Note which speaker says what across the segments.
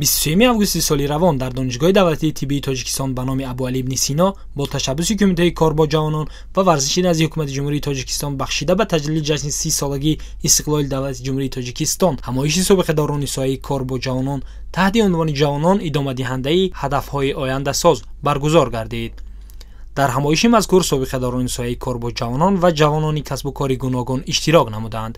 Speaker 1: 23 августи соли равон дар Донишгоҳи давлатии тиббии Тоҷикистон ба номи Абуалӣ ибни Сино бо ташаббуси Кумитаи кор бо ҷавонон ва варзиши назди Ҳукумати Ҷумҳурии Тоҷикистон бахшида ба таҷлили ҷашни 30-солагии истиқлоли давлати Ҷумҳурии Тоҷикистон ҳамоиши собиқадорони соҳаи кор бо ҷавонон таҳти унвони «Ҷавонон идомадиҳандаи ҳадафҳои ояндасоз» баргузор гардид. Дар ҳамоиши мазкур собиқадорони соҳаи кор бо ҷавонон ва ҷавонони касбу кори гуногун иштирок намуданд.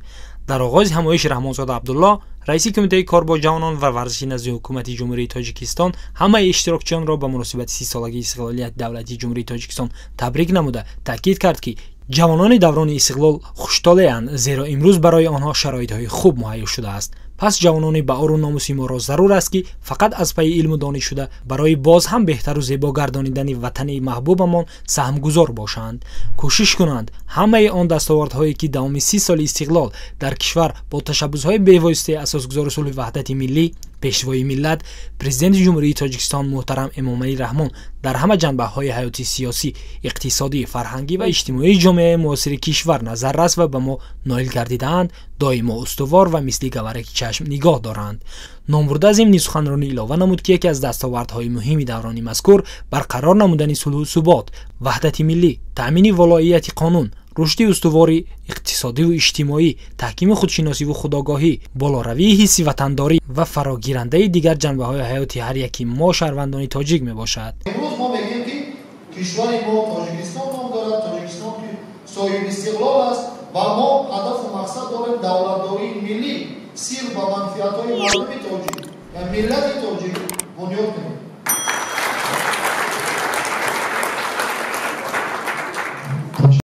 Speaker 1: Дар оғози ҳамоиш Раҳмонзода Абдулло, раиси Кумитаи кор бо ҷавонон ва варзиши назди Ҳукумати Ҷумҳурии Тоҷикистон, ҳамаи иштирокчиёнро ба муносибати 30-солагии истиқлолияти давлатии Ҷумҳурии Тоҷикистон табрик намуда, таъкид кард, ки ҷавонони даврони истиқлол хуштолеанд, зеро имрӯз барои онҳо шароитҳои хуб муҳайё шудааст. Пас ҷавонони баору номуси моро зарур аст, ки фақат аз пайи илму дониш шуда, барои боз ҳам беҳтару зебо гардонидани ватани маҳбубамон саҳмгузор бошанд, кӯшиш кунанд ҳамаи он дастовардҳое, ки давоми 30 соли истиқлол дар кишвар бо ташаббусҳои бевоситаи асосгузори сулҳу ваҳдати миллӣ, Пешвои миллат, Президенти Ҷумҳурии Тоҷикистон муҳтарам Эмомалӣ Раҳмон дар ҳама ҷанбаҳои ҳаёти сиёсӣ, иқтисодӣ, фарҳангӣ ва иҷтимоии ҷомеаи муосири кишвар назаррас ва ба мо ноил гардидаанд, доимо устувор ва мисли гавараки чашм нигоҳ доранд. Номбурда зимни суханронӣ илова намуд, ки яке аз дастовардҳои муҳими даврони мазкур барқарор намудани сулҳу субот, ваҳдати миллӣ, таъмини волоияти қонун, рушди устувори иқтисодиву иҷтимоӣ, таҳкими худшиносиву худогоҳӣ, болоравии ҳисси ватандорӣ ва фарогирандаи дигар ҷанбаҳои ҳаёти ҳар яки мо, шаҳрвандони тоҷик, мебошад.
Speaker 2: Имрӯз мо мегӯем, ки кишвари мо Тоҷикистон ном дорад, Тоҷикистон ки соҳиби истиқлол аст, ва мо ҳадафу мақсад дорем давлатдории миллӣ сирф ба манфиатҳои мардуми тоҷик ва миллати тоҷик.